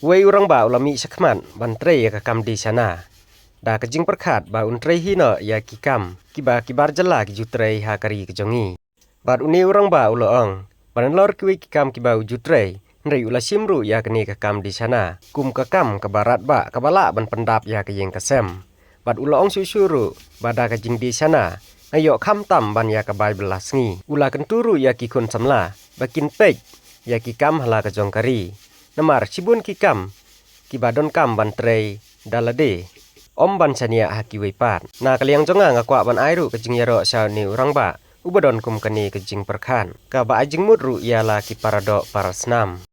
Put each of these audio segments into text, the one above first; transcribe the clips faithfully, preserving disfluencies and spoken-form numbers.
Uwei u rangbah u la mih shakhmat ban trei ïa ka kam die shana da ka jingpyrkhat ba un trei hi noh ïa ki kam kiba ki bar jylla ki ju trei ha ka ri ka jong ngi. Bad une u rangbah u la ong ba nalor kiwei ki kam kiba u ju trei, hynrei u la shim ruh ïa kane ka kam die shana kum ka kam kaba radbah kaba lah ban pyndap ïa ka ïing ka sem. Bad u la ong shuh shuh ruh ba da ka jingdie shana nga ïoh kham tam ban ïa ka bai bylla sngi. U la kyntu ruh ïa ki khun samla ba kin peit ïa ki kam ha la ka jong ka ri, namar shibun ki kam kiba donkam ban trei da lade, ym ban shaniah ha kiwei pat. Na ka liang jong nga, nga kwah ban ai ruh ka jingïaroh sha une u rangbah uba don kum kane ka jingpyrkhat, kaba ai jingmut ruh ïa la ki paradoh parasnam.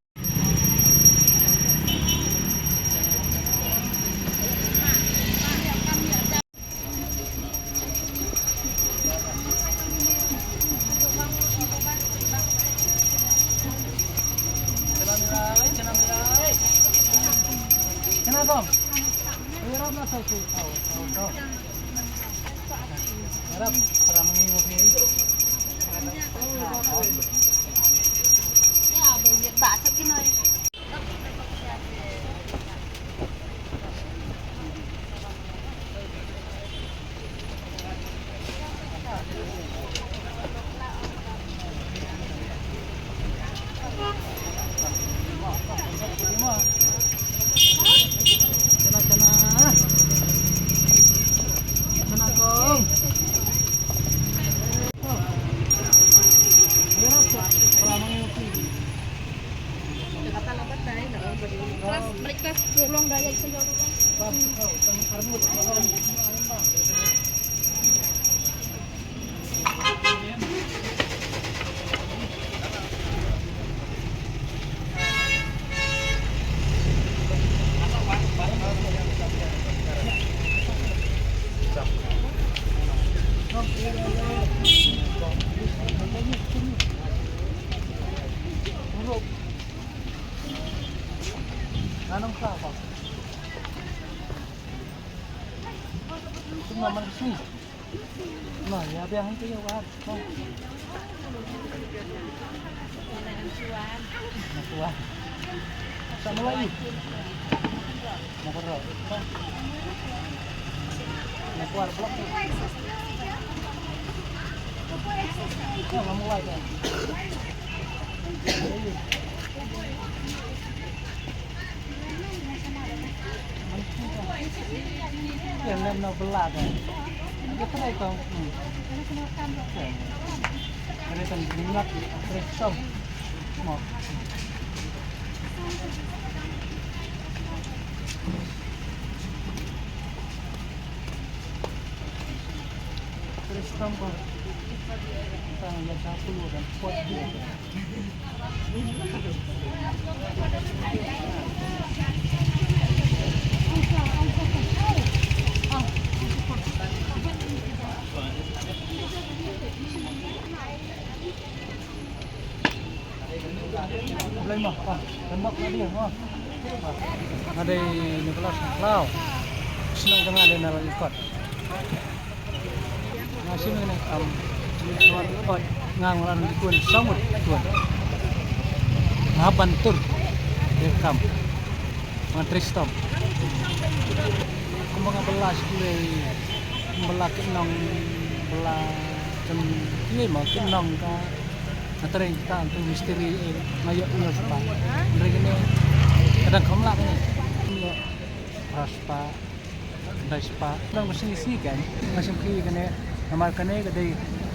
Nga dei Nicholas Khlaw. Shnong jong nga dei na Laitkot. Nga shim ne kam. Nga ngan di kun, song di kun. Nga ban tur. Dei kam. Nga trei shitom. Kumba nga bylla skulei, bylla ki nong, bylla kem, kiwei mo ki nong ka, nga trei ka tu mistri, eh, nga ïoh ïoh spah. Hynrei kane ka dang kham lah kane. Ïoh phra spah, khyndai spah. Dang ba sngi sngi kan nga shim ki kane. Namar kane ka dei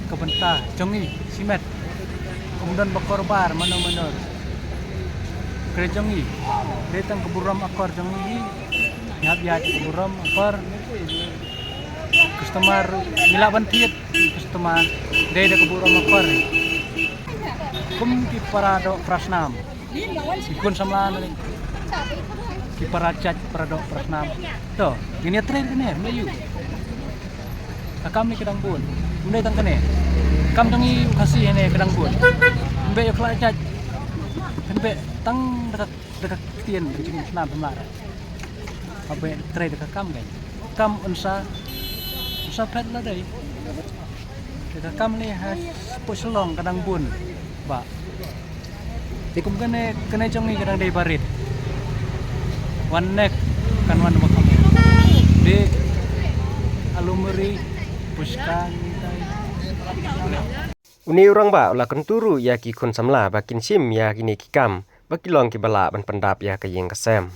ka bynta jong ngi shimet. Ym don ba kor bar mano mano. Ka dei jong ngi. Dei tang ka burom akor jong ngi. Ngi hap ïaid ka burom akor. Customer ngi lah ban thied customer. Dei da ka burom akor. Kum ki para doh para snam. Ki khun samla na ki para jait para doh para snam. To, ngin ïa trei kane, mlei ïu. Ka kam ne ka dang bun. Ym dei tang kane. Kam jong ngi u Khasi ne ka dang bun. Ym beh ïa khlaiñ jait. Ym beh tang da ka, da ka ktien ka jingim snam samla. Haba trei da ka kam kan. Kam un sa, un sa phet la dei. Te ka kam ne ha poi Shillong ka dang bun. Ba. Te kum kane, kane jong ngi ka dang dei barit. Wan nek kan wan ba kham. Dek, alumari, pushka. Une u rangbah u la kyntu ruh ïa ki khun samla ba kin shim ïa kine ki kam ba ki long kiba lah ban pyndap ïa ka ïing ka sem.